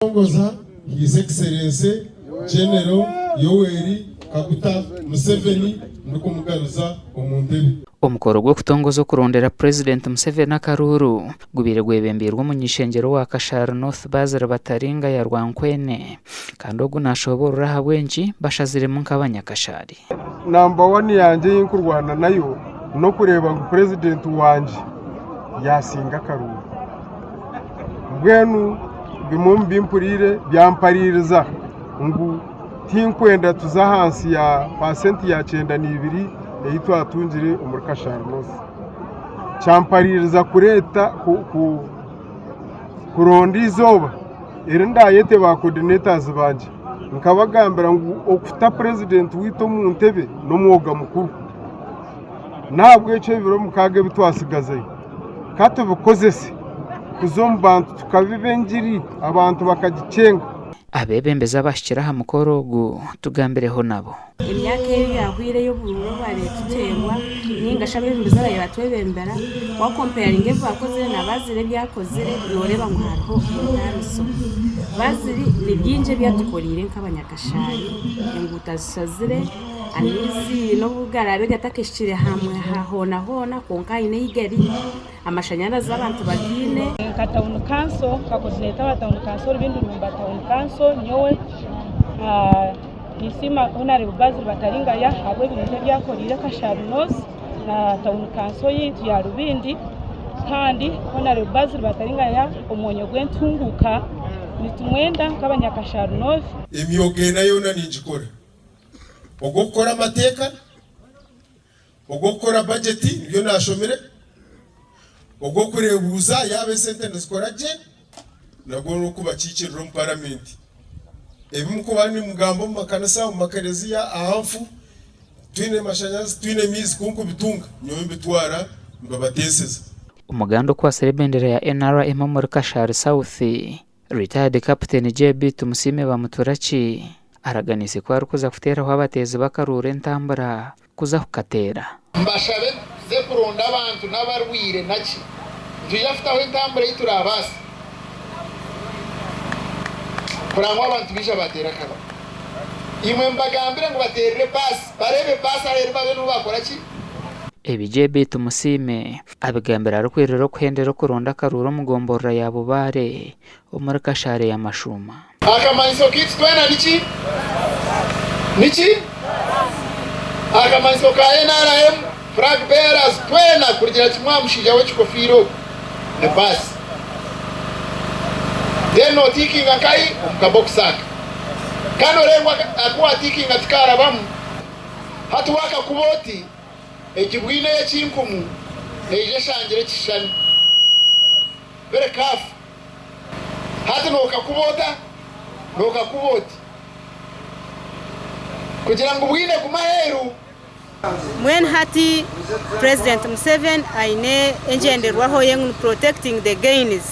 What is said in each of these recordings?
Ndikutongoza His Excellency General Yoweri Kaguta Museveni ndikumugaruza omu ntebe. Omukoro gw'okutongoza okurondera Purezidenti Museveni akaruuru gubaire gwebembeirwe omuny'ishengyero owa Kashari North Basil Bataringaya Rwankwene kandi ogu nashoboorora ahabw'enki bashaziremu nk'abanyakashari. Namba wani yangye ei nkurwana nayo n'okureeba ngu purezidenti wangye yaasinga akaruuru. Mbwenu bimwe omu bi mpuriire byampariiriza ngu tinkwenda tuze ahansi ya paasenti ya 92 ei twatungire omuri Kashari North. Kyampariiriza kureeta kuronda eizooba eri ndaayete ba coordinators bangye nkabagambira ngu okuta purezidenti waitu omu ntebe n'omwoga mukuru. N'ahabw'ekyo ebiro mukaaga ebi twatsigazeyo ka tubikozese kuza omu bantu tukabiba engiri abantu bakagikyenga. Abeebembezi abahikire aha mukoro ogu tugambireho nabo. Emyaka eyo yaahweire ey'oburuuru obwabaire tuteerwa nainga shi abeebembezi ababaire batwebembera, waakompayaringa ebi baakozire na Bazili ebi akozire nooreeba ngu hariho entaaniso. Bazili ni bingi ebi atukoreire nk'abanyakashaari, enguuto azishazire, amaizi n'obu garaabe gatakahikire hamwe hoona hoona kwonka haine ahu gari, amashanyarazi abantu bagaine. Nka tawuni kanso nka kodineeta wa tawuni kanso Rubindi Rumba tawuni kanso nyowe Ninsiima Honarebo Basil Bataringaya ahabw'ebirungi ebi akoreire Kashari North na tawuni kanso yaitu ya Rubindi kandi Honarebo Basil Bataringaya omwonyo gw'entunguuka nitumwenda nk'abanyakashari North. Emyoga ena yoona ningikora, ogw'okukora amateeka, ogw'okukora bajeti nibyo naashomire, ogw'okureebuuza yaaba esente nizikora gye, nagwo n'okubakiikirira omu paramenti. Ebi murikuba nimugamba omu makanisa, omu makereziya, aha nfu, twine mashanyarazi, twine maizi ku nkubitunga, nyowe mbitwara mbibateeseza. Omuganda okwatsire ebendera ya NRM omuri Kashari South, Retired Captain JB Tumusiime Bamuturaki araganiise ku arikuza kuteeraho abateezi b'akaruuru entambura kuza kukateera. Mbashabe tuze kuronda abantu n'abarwaire naki. Nitwija kutaho entambura ei turaabaase kureba ngu abantu baija baateera akaruru. Imwe mubagambire ngu bateerere baasi, bareebe baasi ahu eri babe niho baakora ki? Ebi JB Tumusiime abigambire arikwirira okuhendera okuronda akaruuru omu gomborora ya Bubaare omuri Kashaare ya Mashuuma. Akamanyiso kaitu twena niki? Niki? Akamanyiso ka nrm flag bearers twena kurugira kimwe aha mushaija w'ekikofiira ogu ni baasi. Then notiikinga nkahi? Omu kabokisi aka. Kandi oreebe ngu aku watiikinga tikaarabamu. Hati waakakuba oti. Egi bwino ey'ekinkumu neija eshangire ekishushani. Very careful. Hati nokakuba ota? Nokakuba oti kugira ngu bwino egume aheeru. Mbwenu hati Purezidenti Museveni aine engyenderwaho ye ngu ni protecting the gains.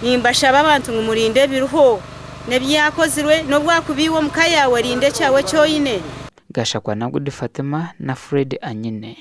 Nimbashaba abantu ngu murinde ebiriho n'ebyakozirwe n'obu wakuba iwe omu ka yaawe rinda ekyawe eki oine. Gashakwa na Good Fatima na Fred Anyine.